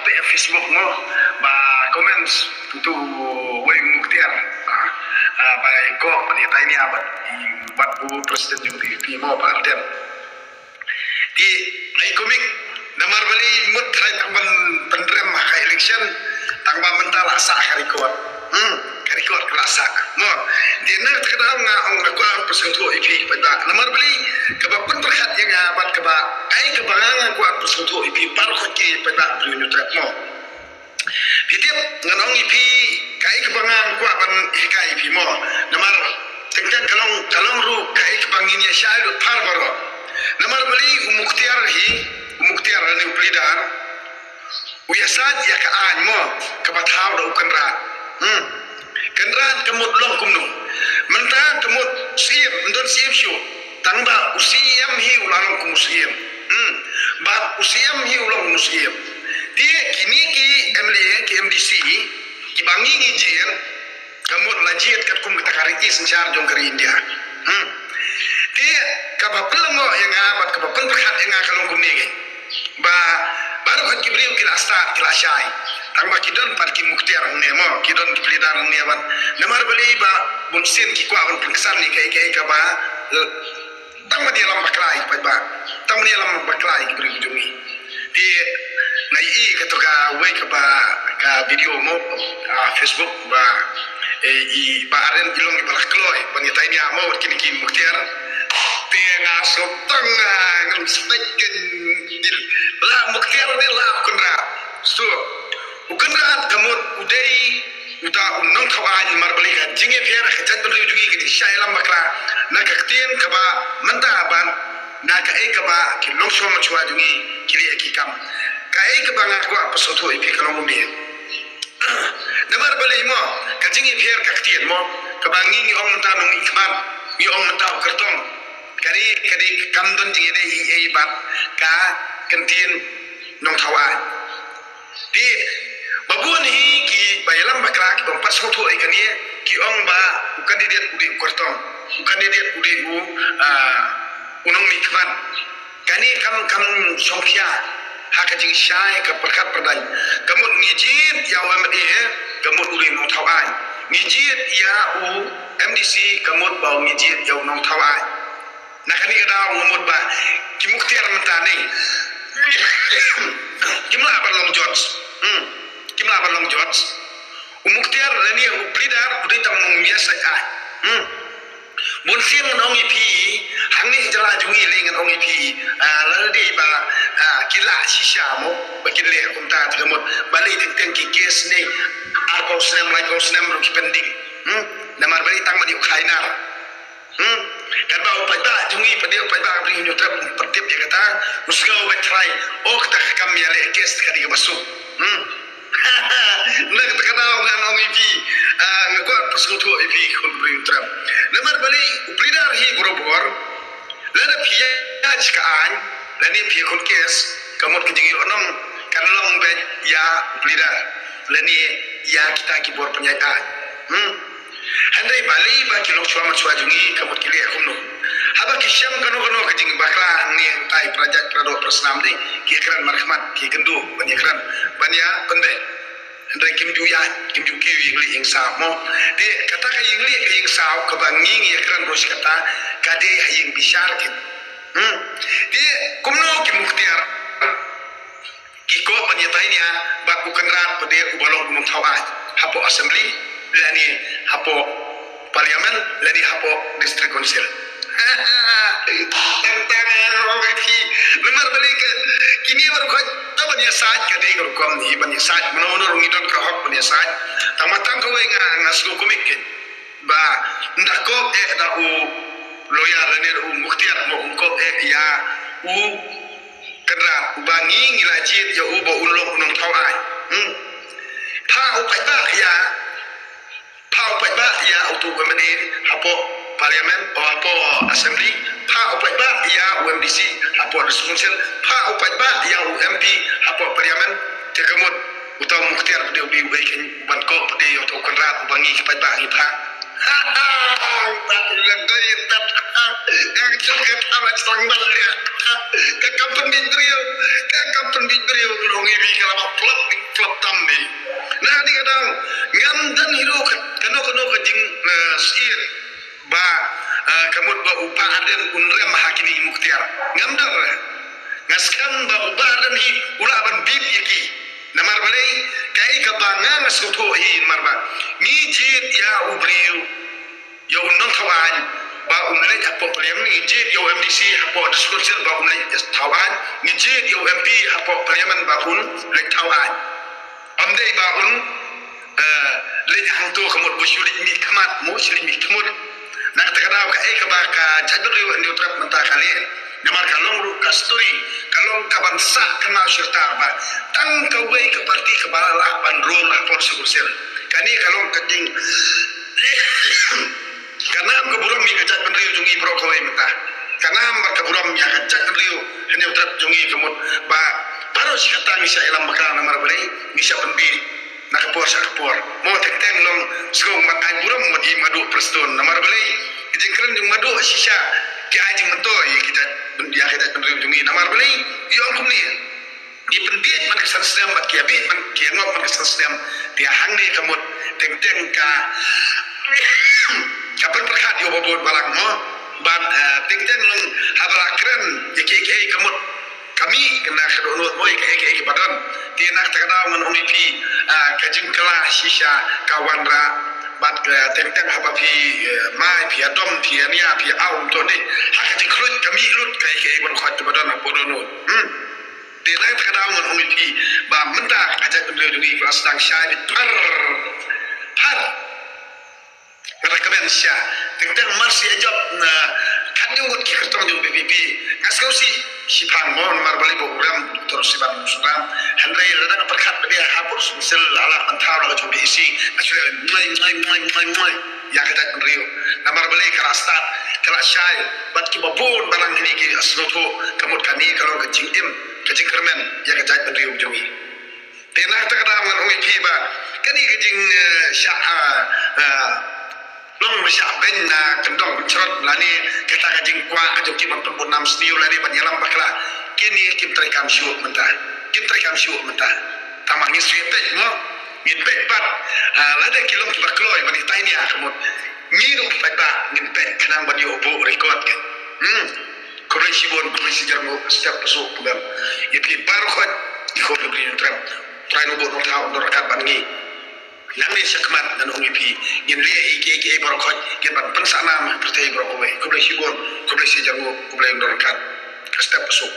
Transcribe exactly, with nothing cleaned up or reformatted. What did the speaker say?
Te Facebook mo, ba comments tu wei Muktiar. Ah, ah, ba ko panitia ni abat, bat u president jong P P mo, ba Ardent. Ti ngai kumik, namar bali mut trai tang ban pynrem ha election, tang ba mynta la sa ka record. Hmm, ka record ka la sa. Mo, ti na ka daw nga ong nga kwah pyrshang thuh ïa phi paidbah. Namar bali kaba pynpyrkhat ïa nga bad kaba ai kaba nga nga kwah pyrshang thuh ïa phi baroh ki paidbah Bri U Hynñiewtrep mo. Phi tip ngan ong ïa phi kaei kaba nga kwah ban hikai ïa phi mo. Namar teng teng ka long, ka long ruh kaei kaba ngin ïa shai lut phar baroh. Namar bali u Muktiar hi, u Muktiar lane u Pli Dar, u ïasaid ïa ka aiñ mo, kaba thaw da u Kynrad. Hmm. Kynrad ka mut long kumno? Mynta ka mut siem, ym don siem shuh. Tang ba u siem hi u la long kum u siem. Hmm. Bad u siem hi u long kum u siem. Te kine ki M L A, ki M D C, kiba ngi ngi jied, ka mut la jied katkum kata ka riti synshar jong ka ri India. Hmm. Te kaba pynlyngngoh ïa nga bad kaba pynpyrkhat ïa nga ka long kumne keiñ. Ba baroh ki briew ki la stad, ki la shai. Tang ba ki don pat ki Muktiar hangne mo, ki don ki Pli Dar hangne ban. Namar bali ba bun sien ki kwah ban pynksan ïa kaei kaei kaba, eh, tang ban ïalam bakla ïa ki paidbah, tang ban ïalam bakla ïa ki briew jong ngi. Te nga ïohi kato kawei kaba ka video mo, ah, Facebook ba, eh, i Bah Ardent i long iba la kloi ban ïatai nia mo wat kine ki Muktiar. Te nga sngewthuh, ah, ngam sngewthuh keiñ, la Muktiar ne la u Kynrad. So u Kynrad ka mut u dei uta u nongthaw aiñ, namar bali ka jingïapher ka jaitbynriew jong ngi ka jingshah ïalam bakla na ka ktien kaba mynta bad na kaei kaba ki longshuwa manshuwa jong ngi ki leh ki kam. Kaei kaba nga kwah pyrshang thuh ïa phi ka long kumne. Namar bali mo, ka jingïapher ka ktien mo, kaba ngi ngi ong mynta u nongmihkhmat, ngi ong mynta u kyrtong. Ka dei, ka dei kam don jingïadei ei ei bad ka kyntien nongthaw aiñ. Te ba bun hi kiba ïalam bakla, kiba ym pat sngewthuh ïa kane, ki ong ba u candidate u dei u kyrtong, u candidate u dei u, ah, u nongmihkhmat. Kane kam, kam shongkhia ha ka jingshai ka pyrkhat pyrdaiñ. Ka mut ngi jied ïa u M L A, ka mut u dei u nongthaw aiñ. Ngi jied ïa u M D C, ka mut ba ngi jied ïa u nongthaw aiñ. Na kane ka daw nga mut ba ki Muktiar mynta ne kim lah ban long judge. Hmm. Kim lah ban long judge. U Muktiar lane u Pli Dar u dei tang u nongïasaid aiñ. Hmm. Bun sien ngan ong ïa phi, hangne jylla jong ngi lei ngan ong ïa phi, ah, lada dei ba, ah, ki lah shisha mo, ba kin leh kumta te ka mut ba lei teng teng ki case ne arphew snem, laiphew snem ruh ki pending. Hmm. Namar ba lei tang ban ïoh khainar. Hmm. Katba u paidbah jong ngi, pat u paidbah Bri U Hynñiewtrep, pat tip ïa kata, u sngew bad trai, oh, kata ka kam ïaleh case ka dei kaba suk. Hmm. Na kata ka daw ngan ong ïa phi, ah, nga kwah pyrshang thuh ïa phi khun Bri U Hynñiewtrep. Namar ba lei u Pli Dar hi barabor, lada phi ïaid ka aiñ lane phi ïakhun case, ka mut ka jingïohnong kan long beit ïa u Pli Dar lane ïa kita ki bor pynïaid aiñ. Hmm. Hynrei ba lei ba ki longshuwa manshuwa jong ngi ka mut ki leh kumno? Haba ki shem kano kano ka jingbakla hangne hangtai, para jait para doh para snam, dei ki ïakren markhmat, ki ïakynduh ban ïakren, ban ïa pynbeit. Hynrei kim ju ïaid, kim ju kiew ïing lieh ïing saw mo. Te kata ka ïing lieh ka ïing saw kaba ngi ngi ïakren ruh shi katta, ka dei ha ïing bishar keiñ. Hmm. Te kumno ki Muktiar ki koh ban ïatai nia bad u Kynrad Pdir uba long u nongthaw aiñ hapoh Assembly lane hapoh Parliament lane hapoh District Council. Tang tang ong ïa phi, namar ba lei ka kine baroh khoit, to ban ïasaid ka dei ka rukom hi, ban ïasaid, mano mano ruh ngi don ka hok ban ïasaid. Tang ma tang kawei nga, nga sngewkhmih keiñ ba ynda koh eh da u lawyer lane da u Muktiar mo, um koh eh ïa u Kynrad uba ngi ngi la jied ïa u ba un long u nongthaw aiñ. Hmm. Phah u paidbah ïa, phah u paidbah ïa uto u M L A hapoh Parliament, o hapoh Assembly, phah u paidbah ïa u M D C hapoh District Council, phah u paidbah ïa u M P hapoh Parliament, te ka mut uta u Muktiar Pdir u dei uwei keiñ uban koh pat ïa uta u Kynrad uba ngi ki paidbah ngi phah. Ha ha, tat lem doi tat. Ka jong ka thaw ba sdang ban leh. Ka kam pynbeit briew, ka kam pynbeit briew, long Ngi bi ka la ba flop ni flop tam ni. Na ni ka dang ngam don hi ruh ka kano kano ka jing eh, sir ba eh, ka mut ba u Bah Ardent un rem ha kine ki muktiar. Ngam don re. Nga skhem ba u Bah Ardent hi u lah ban bit ïa ki. Namar balei kaei kaba nga nga sngewthuh hi namar ba ngi jied ïa u briew ïa u nongthaw aiñ ba un leit hapoh parliament, ngi jied ïa u M D C hapoh district council ba un leit thaw aiñ, ngi jied ïa u M P hapoh parliament ba un leit thaw aiñ. Ym dei ba un eh, leit hangto ka mut ba shu leit mih khmat mo shu leit mih khmut. Na kata ka daw kaei kaba ka jaitbynriew Hynñiewtrep mynta ka leh. Namar ka long ruh ka story ka long kaban sah kynmaw shirta ba tang kawei ka parti kaba lah ban rule hapoh district council. Kane ka long ka jing Ka nam ka burom ïa ka jaitbynriew jong ngi baroh kawei mynta. Ka nam bad ka burom ïa ka jaitbynriew Hynñiewtrep jong ngi ka mut ba baroh shi katta ngi shah ïalam bakla namar balei ngi shah pynbieit na ka por sha ka por. Mo teng teng long sngewbha ai burom wat ïa i Madu Prestone namar balei ka jingkren jong Madu shisha ki ai jingmyntoi ïa ki jait ïa ka jaitbynriew jong ngi namar balei ïa ong kumne. Ki pynbieit man ka san snem bad ki ïa bieit man ki ïa ngop man ka san snem. Te hangne ka mut teng teng ka ka pynpyrkhat ïa u ba bun balang mo. Bad eh, teng teng long haba la kren ïa kiei kiei ka mut ka mih kynda ka dohnud mo ïa kiei kiei kiba don. Te na kata ka daw ngan ong ïa phi eh, ka jingkylla shisha ka wanrah. Bad eh, teng teng haba phi eh, mai phi ïa dom phi ïa nia phi ïa aw to ne ha ka jingkhluit ka mih lut ka ïa kiei kiei ba dkhot kiba don hapoh dohnud. Hmm. Te na kata ka daw ngan ong ïa phi ba mynta ka jaitbynriew jong ngi ka la sdang shai bit phar phar. Nga recommend sha teng teng mar shu ïa jop na khathynñiew ngut ki kyrtong jong VPP. Nga sngew shi shiphang mo namar balei ba u Ram Doctor Siban Sudram. Hynrei lada nga pyrkhat ba dei ha por sumsel la la panthaw la ka jong BEC nga shu leh mlai mlai mlai mlai mlai. Ïa ka jaitbynriew namar balei ka la stad ka la shai bad kiba bun balang hynne ki sngewthuh ka mut kane ka long ka jingim ka jingkyrmen ïa ka jaitbynriew jong ngi. Te na kata ka daw ngan ong ïa phi ba kane ka jing eh, shah ah, ah, long ba shah beiñ na kyndong pynchrot lane kata ka jingkwah ka jong ki ban pynbun nam sniew lane ban ïalam bakla kine kim treikam shuh mynta. Kim treikam shuh mynta. Tang ba ngin shu ïa peit mo ngin peit pat ah, lada ki long kiba kloi ban ïa tai nia ka mut. Ngi ruh paidbah ngin peit khnang ban ïoh buh record ka. Hmm. Khublei shibun, khublei shihajar nguh, step pasu pynban. Ïa phi baroh khoit, i khun Hynñiewtrep. Trai Nongbuh Nongthaw un don ryngkat bad ngi. Nangne shakhmat ngan ong ïa phi, ngin leh ïa kiei kiei baroh khoit, ngin ban pynsah nam ha pyrthei baroh kawei. Khublei shibun, khublei shihajar nguh, khublei un don ryngkat. Step pasu.